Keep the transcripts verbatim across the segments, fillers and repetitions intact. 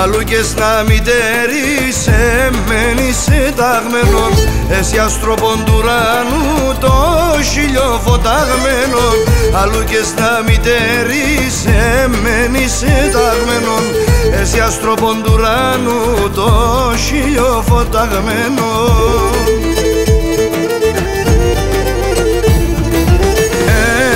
Αλλού κι εσ' να μη τέρεις εμένεις ταγμένον, εσ' κι ας τρόπον τ' ουρανού το χείλιον φωταγμένον. Αλλού κι εσ' να μη τέρεις εμένεις ταγμένον, εσ' κι ας τρόπον τ' ουρανού το χείλιον φωταγμένον.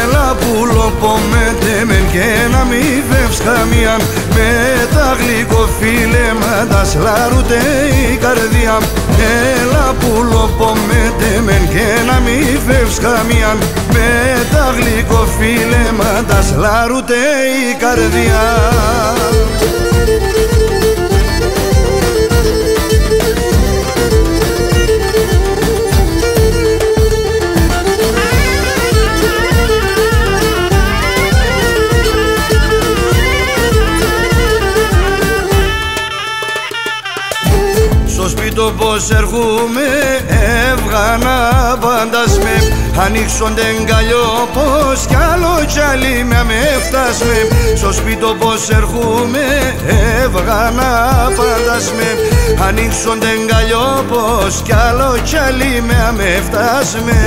Έλα, πουλοπό μ' έτεμεν και να μη φεύς καμίαν, με τα γλυκοφιλέματα σ' λαρούται η καρδία μ'. Έλα, πουλοπό μ' έτεμεν και να μη φεύς καμίαν, με τα γλυκοφιλέματα σ' λαρούται η καρδία μ'. Σο σπίτ' όπως έρχουμαι έβγαν απάντας με, ανοίξον τ' εγκαλιό πως κι άλλο κι άλλη με αμέφτας με. Σο σπίτ' όπως έρχουμαι έβγαν απάντας με, ανοίξον τ' εγκαλιό πως κι άλλο κι άλλη με αμέφτας με.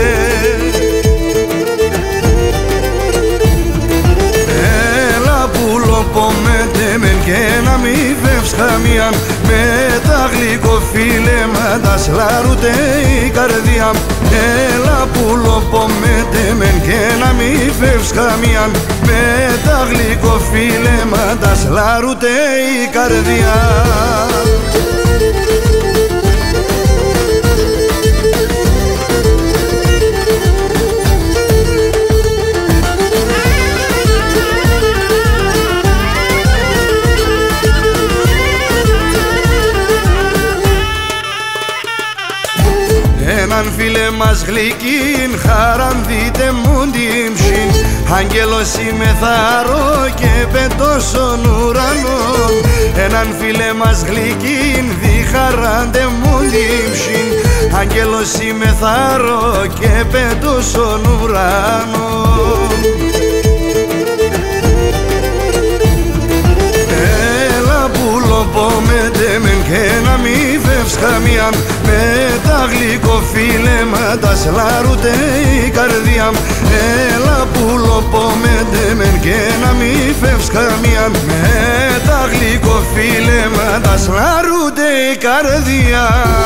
Έλα, πουλοπό μ' έτεμεν και να μη φεύς καμίαν, με τα γλυκοφιλέματα σ' λαρούται η καρδία μ'. Έλα, πουλοπό μ' έτεμεν και να μη φεύς καμίαν, με τα γλυκοφιλέματα σ' λαρούται η καρδία μ'. Έναν φίλε μας γλυκύν, χαράν δίτε μουν την ψ̌ην. Αγγέλος είμαι, θαρώ και πέτω σον ουρανόν. Έναν φίλε μας γλυκύν, δι' χαράν τε μουν την ψ̌ην. Αγγέλος είμαι, θαρώ και πέτω σον ουρανόν. Έλα, πουλοπό μ' έτεμεν και να μη φεύς καμίαν, με τα γλυκοφιλέματα σ' λαρούται η καρδία μ'. Έλα, πουλοπό μ' έτεμεν και να μη φεύς καμίαν, με τα γλυκοφιλέματα σ' λαρούται η καρδία μ'.